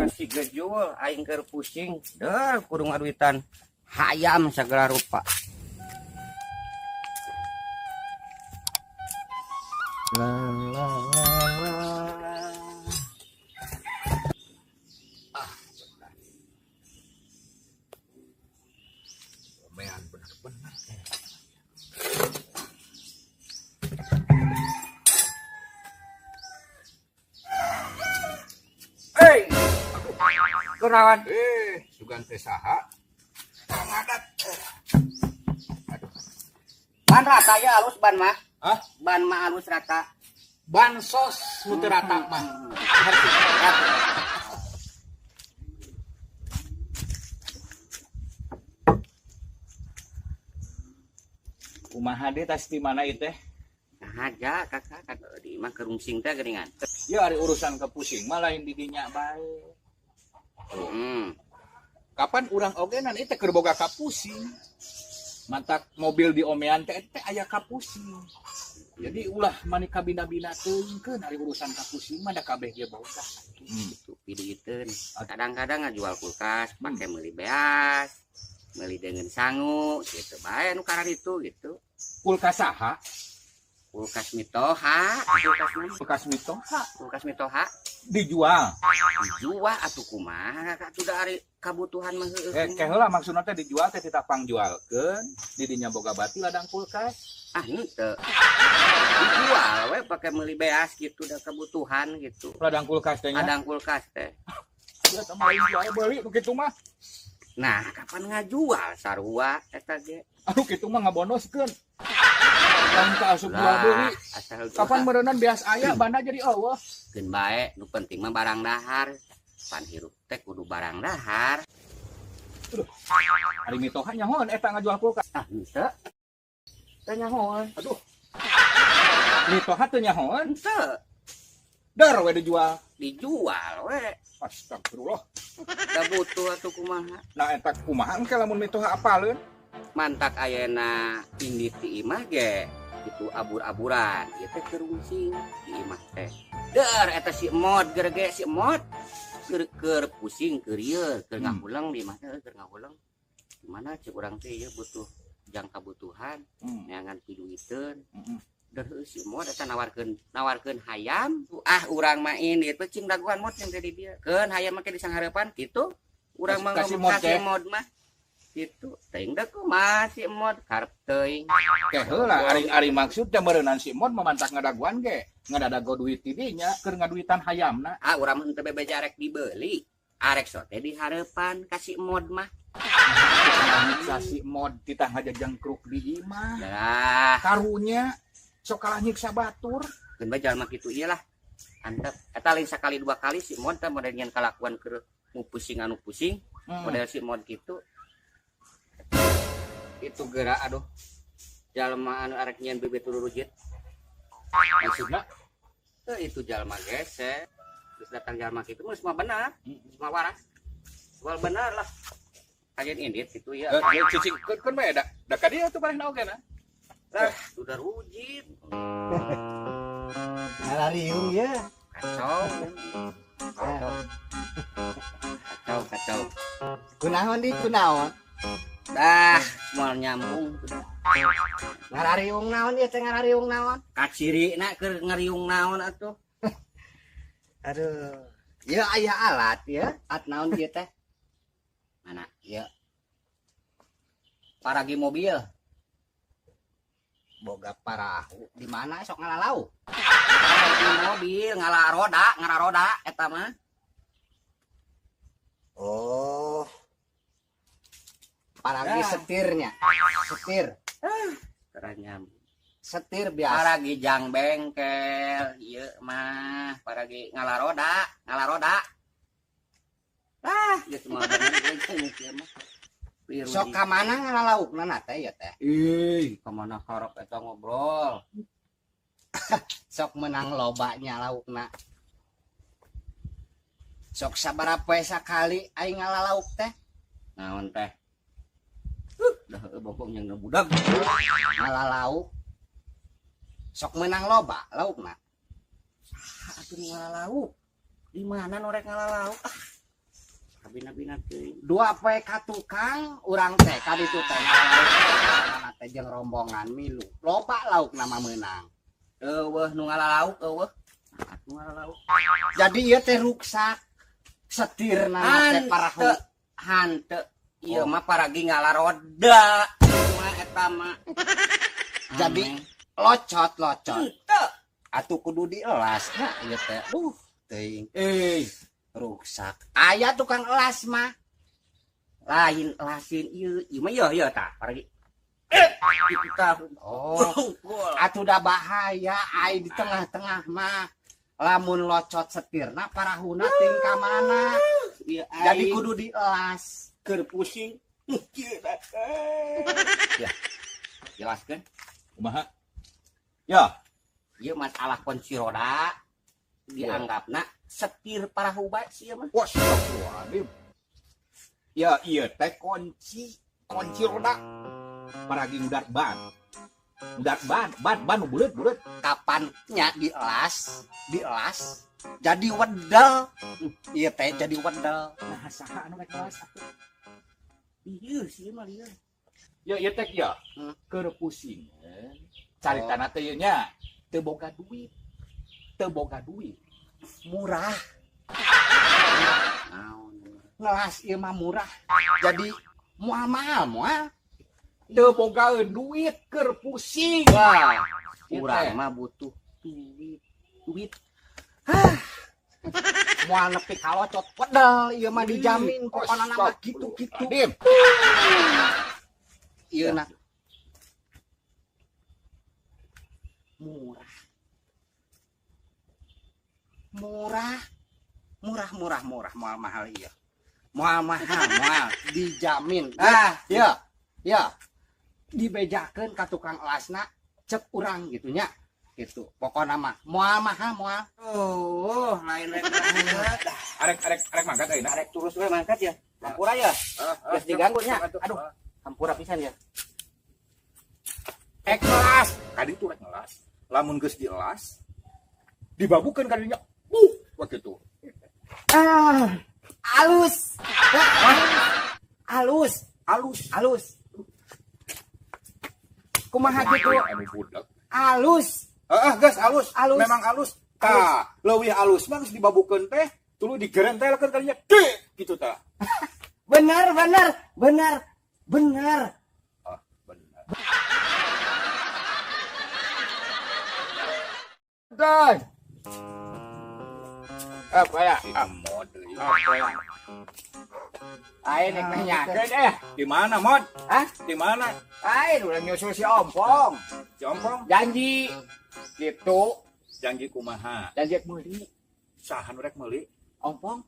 Si gejul aing keur pusing, deur kudu ngaduitan hayam segala rupa. La la la la. Ah, omean bener-bener. Hei, kunaon? Sugan teh saha? Ngadat. Aduh. Ban rata ya halus ban mah. Hah? Ban mah halus rata. Bansos nu teu rata mah. Kumaha deui tas di mana ieu teh? Nah aja kakak kan di mah kerungsing teh geuningan. Ya ari urusan kepusing mah lain di dinya bae. Kapan urang ogenan ieu teh keur boga kapusing. Mantak mobil di omean teh teh aya kapusing. Jadi ulah mani kabina-bina teuingkeun ari urusan kapusing mah da kabeh ge boga. Gitu piduiteun. Kadang-kadang ngajual kulkas pake meuli beas, meuli deungeun sangu gitu bae nu kararitu gitu. Kulkas saha? Kulkas mitoha, kulkas mah. Kulkas mitoha. Kulkas mitoha dijual. Dijual atuh kumaha atuh da ari kabutuhan mah heueuh. Ke heula maksudna teh dijual teh titah pangjualkeun, di dinya boga bati ladang kulkas. Ah henteu. Dijual we pake meuli beas gitu da kebutuhan gitu. Ladang kulkas teh nya. Ladang kulkas teh. Ya sama lain jual beuli nu kitu mah. Nah, kapan ngajual sarua eta ge? Aduh kitu mah ngabonoskeun. Lain ka asup jual beuli. Kapan meureunan beas aya banda jadi eueuh. Keun bae nu penting mah barang dahar. Pan hirup teh kudu barang dahar. Aduh. Ari mitoha nyahoan eta ngajual kulkas. Ah henteu. Teu nyahoan. Aduh. Mitoha teu nyahoan? Henteu. Dar we dijual. Dijual we. Astagfirullah. Da butuh atuh kumaha. Nah eta kumaha engke lamun mitoha apaleun? Mantak ayeuna indit ti imah ge itu abur-aburan ieu teh kerungsing di imah teh. Dar eta si Emod gerege si Emod keur pusing keur ieu keur ngahuleng di imah teh keur ngahuleng. Gimana cek urang teh ieu butuh jang kabutuhan neangan piduiteun. Dar heueuh si Emod eta nawarkeun hayam. Ah urang mah indit teh cing dagoan mod yang teh di dieu. Keun hayam mah ke disanghareupan kitu. Urang mah ngomong ka si Mod mah. Gitu teuing da kumaha si Emod karep teuing. Ke heula ari maksud teh meureunan si Emod mamantak ngadaguan ge ngadadago duit ti dinya keur ngaduitan hayamna. Ah urang mah henteu bebeja arek dibeli. Arek sote di hareupan ka si Emod mah. Nyiksa si Emod titah ngajajengkruk di imah. Lah karunya sok kalah nyiksa batur. Keun bae jalma kitu ieu lah. Antep eta lain sakali dua kali si Emod teh model nyen kalakuan keur nu pusing anu pusing. Model si Emod kitu. Itu gerak aduh jalma anu arek nyen bibit rurujit maksudna itu jalma gesek terus datang jalma kitu mah semua benar semua waras semua benar lah kajian indit itu ya cicing keun bae da da ka dieu tuh barehna oge na lah sudah rujit ngalariung ye kacau kacau kacau kacau kunaon di kunaon dah moal nyambung ngarariung naon ieu teh ngarariung naon kacirina keur ngariung naon atuh aduh ieu aya alat ya at naon ieu teh mana ieu paragi mobil boga parahu di mana sok ngalalau paragi mobil ngalaroda eta mah oh paragi setirnya setir teranyam setir biasa paragi jang bengkel ieu mah paragi ngalaroda ah geus mah bener mah sok ka mana ngalalaukna na teh ieu teh ih ka mana karep eta ngobrol sok menang lobanya laukna sok sabaraha poe sakali aing ngalalauk teh naon teh dah bokong yang ngebudak ngalalauk sok menang loba laukna atuh ngalalauk di mana norek ngalalauk ah Kabina-bina teuing. Dua poe ka tukang urang teh ka ditu teh ngala teh jeung rombongan milu. Loba lauk nama meunang. Eueuh nu ngala lauk eueuh. Nu ngala lauk. Jadi ieu teh ruksak. Setirna teh parahu. Hanteu. Ieu mah paragi ngala roda. Mah eta mah. Jadi locot-locot. Henteu. Atuh kudu dielas nya ieu teh. Duh, teuing. Ruksak. Aya tukang elas mah. Lain elasin ieu. Ieu mah ieu tah paragi. Kitu tah. Oh, atuh da bahaya ai di tengah-tengah mah. Lamun locot setirna parahuna ting ka mana. Ieu jadi kudu dielas. Keur pusing. Ya. Jelaskeun. Kumaha? Ya. Ieu masalah kunci roda dianggapna setir parahu bae sih mah. Wah, astagfirullahaladzim. Ya ieu teh kunci roda. Paragi ngudat ban. Ngudat ban, ban buleut. Kapan nya dielas jadi wedel. Ieu teh jadi wedel. Nah, saha anu rek ngelas atuh? Ieu sih mah ieu. Ya ieu teh ya. Keur pusingeun. Caritana teh ieu nya teu boga duit. Teu boga duit. Murah. Naon? Ngelas ieu mah murah. Jadi moal mahal moal. Teu bogaeun duit keur pusing. Wah, urang mah butuh duit. Duit. Hah. Moal nepi ka locot wedel ieu mah dijamin pokona mah kitu-kitu. Ieu na murah. Murah. Murah moal mahal ieu. Moal mahal moal dijamin. Ah, ya. Ya. Dibejakeun ka tukang elasna cek urang gitu nya. Gitu. Pokona mah moal mahal moal. Oh, lain rek. Arek mangkat ayeuna. Arek terus we mangkat ya. Hampura ya. Geus diganggu nya. Aduh, hampura pisan ya. Rek ngelas. Kadi itu rek ngelas. Lamun geus dielas dibabukeun kadinya. Wah gitu. Ah, alus. Alus, alus, alus. Kumaha kitu? Anu budak. Alus. Heeh, geus alus. Alus. Memang alus. Tah, leuwih alus mah geus dibabukeun teh, tuluy digerentelkeun kadinya. Ge, gitu tah. Bener, bener, bener, bener. Ah, bener. Dan apa ya? Mod. Apa ya? Ayo nek nanyakeun eh. Di mana, Mod? Hah? Di mana? Ayo udah nyusul si Ompong. Si Ompong? Janji. Gitu. Janji kumaha? Janji meuli. Saha nu rek meuli? Ompong.